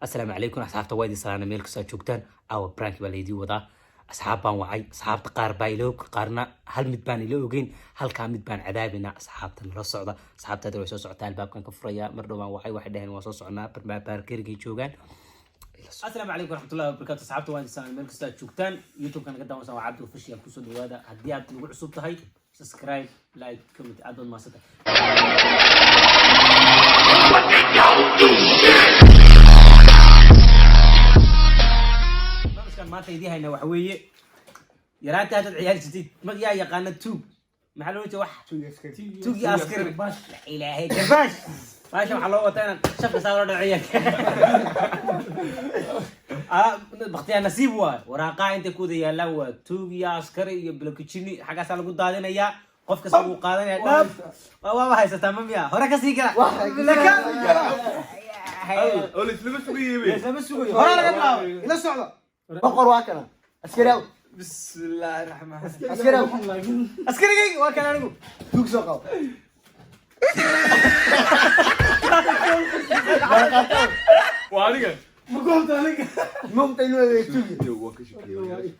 Asalaamu calaykum asxaabta, waa idin salaana meel kastoo aad joogtaan. Caawa prank baa laydii wadaa. Asxaab baan wacay, asxaabta qaar baa ila og, qaarna hal mid baan ila ogeyn. Halkaa mid baan cadaabinaa. Asxaabta nala socda, asxaabtaada way soo socotaa. Albaabkan ka furaya. Mar dhow baan wacay, waxay dhaheen waa soo soconaa, baarkerigay joogaan. Asalaamu calaykum waraxmatullahi wabarakatu. Asxaabta, waa idin salaana meel kastoo aad joogtaan. YouTube-ka naga daawansan waa Cabdi Official, kusoo dhawaada. Haddii aad nagu cusub tahay, subscribe, like, comment. Aad baad mahadsantahay. Barnaamijkan maanta idiin hayna waxa weeye yaraanta haddaad ciyaari jirtid, mag yaa yaqaana tuug, maxaa loo jeeda? Wax tuug iyo askari, ilaahay, karbaash. Baasha waxaa loo wataa inaan shafka saa loo dhaco ciyaalka. Bakhtiyaa nasiib waay. Waraaqaha intay ku wada yaalaan waa tuug iyo askari iyo blokijini. Xaggaasaa lagu daadinayaa, qof kasta wuu qaadanaya. Dhab waaba haysataa, ma miya? Hore kasii gala. Oo laislama sugayey. Lama sugayo, hore laga bilaabo. Ila socda. Boqor waa kana, askari aw. Bismillaahi raxmaan. Askari aw. Askarigayga waa kan anigu. Tuug soo qabo. Waa aniga. Mugta inuu adeeg tuugi. Waan ka shakiyey.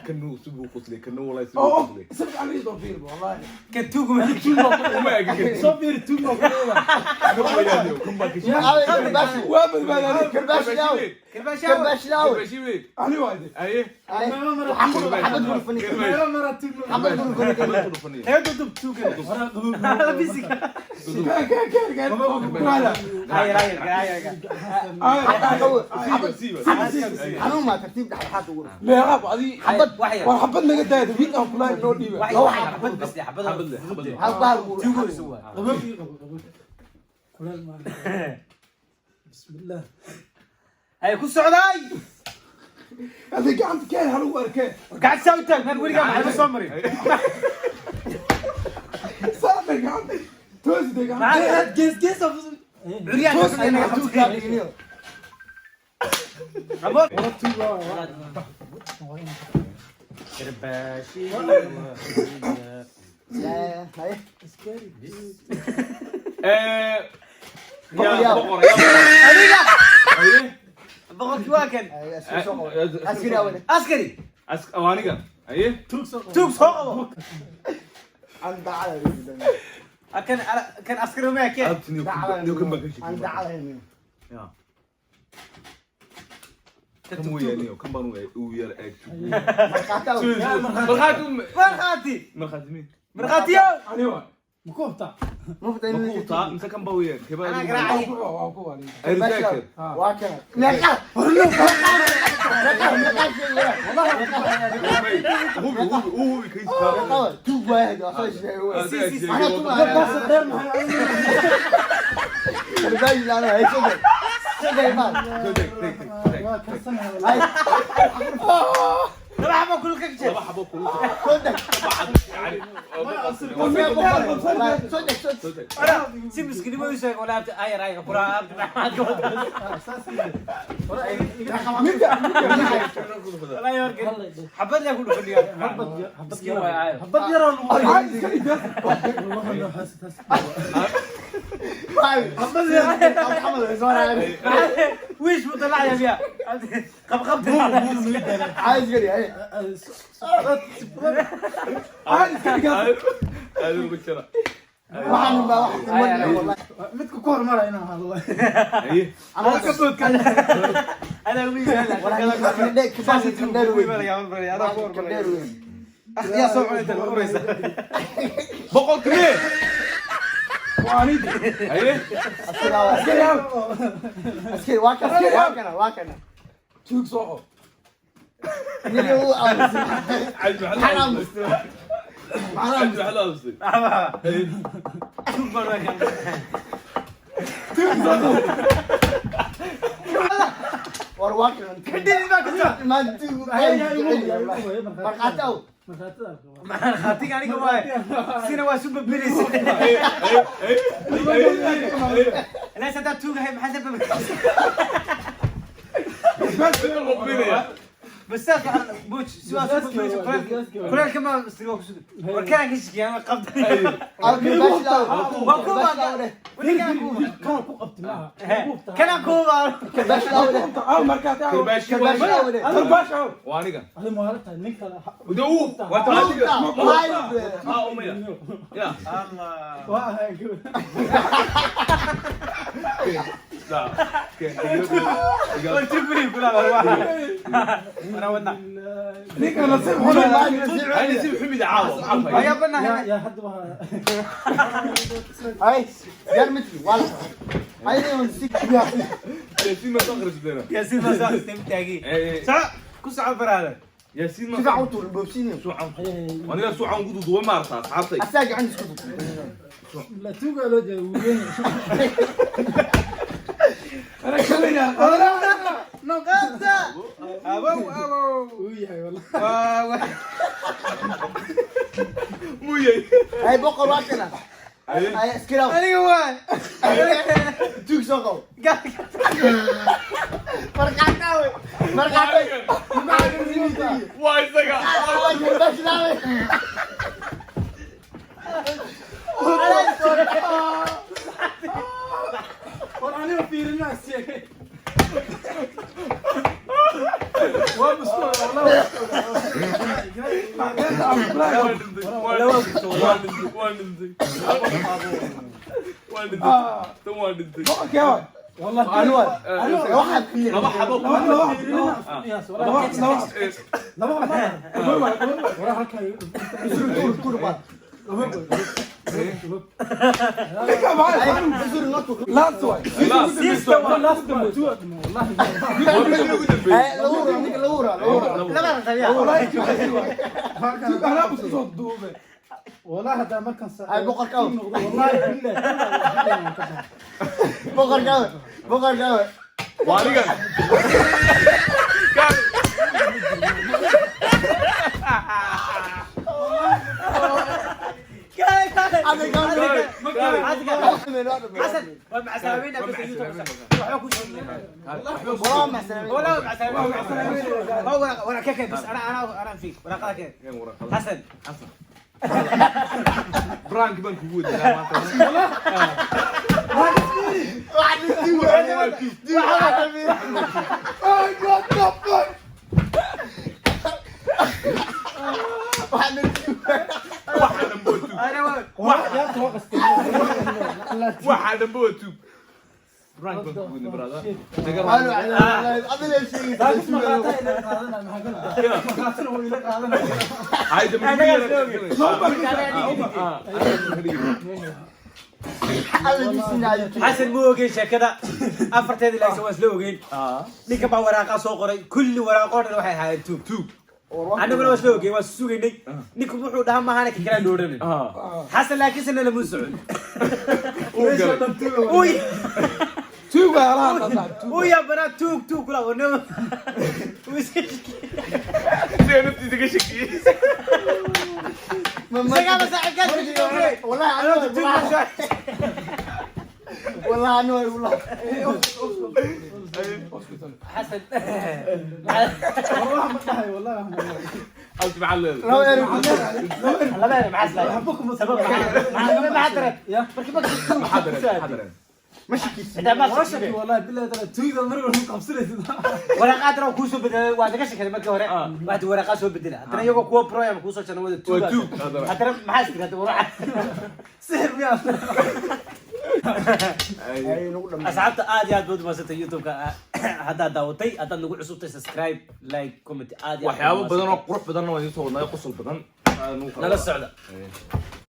Kan sibuu qoslay, kana walaahi sibuu qoslay. Kan tuug ma Uma ega kan. Kan baa ka shakiyey. Karbaash, karbaash laaw. Karbaash. Karbaash laaw. Aye. Xabad gulfani, xabad gulfani. Naga dudub tuuga labisiga. Ayar, ayar, ayar. Xabad xanuun maa, tartiib dhexdhexaad ugu Xabad wax yar. War xabad naga daaya, wiil aan kulahay noo dhiiba. Wax yar, xabad bas, xabad. Xabad leh, xabad leh. Hal bahal ugu. Tuugayso waa. Bismillah. Ay ku socdaay. Adi gacanta keen, halagu arkee. Gacanta saa u taag meel, weligaa maxaa soo marin? Saada gacanta toosde gacanta. Gees gees curyaan. Tuug kaa dhiginiyo. Ramon. Karbaashi. Haye. Yaa boqor, yaa boqor. Adiga. Aye. Boqorkii waa kan. Haye, askari soo qabo, askari awale. Askari. Waa aniga. Aye. Tuug soo qabo. Aan dacada. Kan kan askari ma keen. Kan baa ka aan shakiyey. dacada. Kan mooyaane, kan baan u yar eeg. Markhaati aw. Markhaati. Markhaati. Markhaati mi? Markhaatiyo. Ani waa Mugta Ma inuu ku taa mise kan baa weeyaan? Kebaa. Anaa garaacay. waa ku waa. Ay, waa kana meeqa meeqa sheegaya? Hubi, hubi, u hubi kayska. Meeqa tuug waay, waa soo sheegay. Anaa tuug. Karbaash laana hay, soo deg, soo deg maal. Hay. Laba xabo kulul ka jeed. Laba xabo kulul. Soo deg. Soo deg, soo deg. Si miskinimo u sheeg walaabta, ayar ayar qura abdi maxamed ka wada. Walahi warkan xabad yaa ku dhufaniya. Miskin waay ayar. Ay, iska dhiga. Waay xabad soo raacay. Wiish buu dalacaya miya? Qabqabta. Caadi gari, hay. Ay, iska dhiga. Aad ugu jira. Waxaan baa wax timadna wallahi. Midka ku hormara inaan hadlo. Aye. Anaa ka boodka. Anaa wiish. Karbaash karbaash kandheer weyn. Adaa ku Kandheer weyn. Yaa soo cunayta uraysa. Boqorkii. Waa ani. Aye. Askari aw. Askari aw. Askari waa kana, waa kana, waa kana. Tuug soo qabo. Nili uu aamusay. Cad maxaa maxaa aamusay? Maxaa cad aamusay? maxaa aamusay? Tuug baan waa kan. Tuug soo qabo. War waa kana. Kadib baa ka soo. Maan tuug markhaati aw. Markhaatiga aniga waay. Sina waa isu babinaysa. Ilaas haddaad tuugahay, maxaa sabab? Qubinaya. Bastaas waxaan buuj sidaas kuleelka ma istiga ku sugin. War kanaan ka shikiyaa ma qabtay. Waa ku baa weli kanaan ku Kan ku qabti maaha. Kanaan ku baa. Aw markaad aw. Karbaashi. Karbaash aw. Waa aniga. Adi maalinta nin kale. De uu waa adiga. Ah, umaya. Ya. Allah. Waa ahay gabadh. War tibri kula war waa. Wana wadna. Ninka nasiib xun. Ay nasiib xumid caawa. Ayaa banaa. Ya ya hadda waa. Ay, garmitki wala. Ay, Yaasiin ma soo kharashdana. Yaasiin ma soo istimtaagi. Sac ku soco baraada. Yaasiin ma sifiican u tuur boobsiin. Suucan. Aniga suucan ugu duuduwa ma artaa asxaabtay. Asaga gacanta isku tuur. La tuuga loo jeedo weyn. Ana kalina. No qabta. Abow abow. Uu yahay wallahi. Waa Muyay. Ay, boqol waa kana. Ay, iskira. Aniga waa. Tuug soo qabo. Marqaatay. Marqaatay. Waa isaga. Karbaash laawe. War aniga fiirinaa sheegay. Waa muskul wallahi. Waa dhintay. Waa dhintay. Waa dhintay. Tan waa dhintay. Okay. والله Anwar. Waxaad fiirin. Laba xabo. laba laba laba laba laba halka. Tuur tuur baad. Ninka maxay? Ay, usur la tuur. Last one. Last one. والله. Ay, lagu ura, ninka lagu ura, lagu ura. Labada tabiya. والله انا بس صوت دوبه والله هذا ما كان. Ay, boqorka aw. والله بالله. Boqorka aw. Boqorka aw. Waa aniga. Adiga Xasan waa macsalaameyna bas YouTube waxba ku sheegay. والله مع السلامة. ولا macsalaameyna هو ورا كيك بس انا فيك ورقه كيك حسن. Prank baan kugu wadaa maanta. واحد يسوي. واحد يسوي. Waxa dhanba waa tuug. انا Waxa dhanba waa tuug. Prank baan kugu wadnay brother. قالوا على قبل شيء. Hayda ma xasan ma ogeyn sheekada afarteeda ilaa waa isla ogeyn. Ninka baa waraaqa soo qoray, kulli waraaqoo dhan waxay ahaayeen tuug tuug. Annaguna waa isla ogeyn, waa sugaynay. Ninku wuxuu dhahaa maahana ka kalaa loodhanin Xasan, laakiinse nalamu socon. Uu yaabanaa tuug tuug kula warnimo uu iska shikiyey. Sidee naftiisa ka shakiyey? Isagaaba saaxiibkaas ka shikiyey. والله Anoo انا tuug baa soo والله انا والله. Xasan. والله ما dhahay والله. Abti maxaa leedahay? لو يعني laba maxaa sabab maxaa maxaa dareen markii ma Maxaa dareen? Maxaa dareen? ماشي كيس. xitaa ma Washaki والله بالله ترى tuuga mar walba qabsanaysid. Waraaqaadna waa kuusoo bedelay, waa laga sheekay markii hore. Waxaad waraaqaa soo bedela haddana iyagoo kuwa program kuusoo jana wada tuug. Waa tuug haddana. Haddana maxaa istirahda waraaca? Sixir miyaa? Asxaabta, aad iyo aad baad umadsantay YouTube-ka haddaad daawatay, haddaad nagu cusubtay, subscribe, like, comment, aad iyo aad. Waxyaabo badan oo qurux badanna waan idiin soo wadnaa, qosol badan. Nala socda.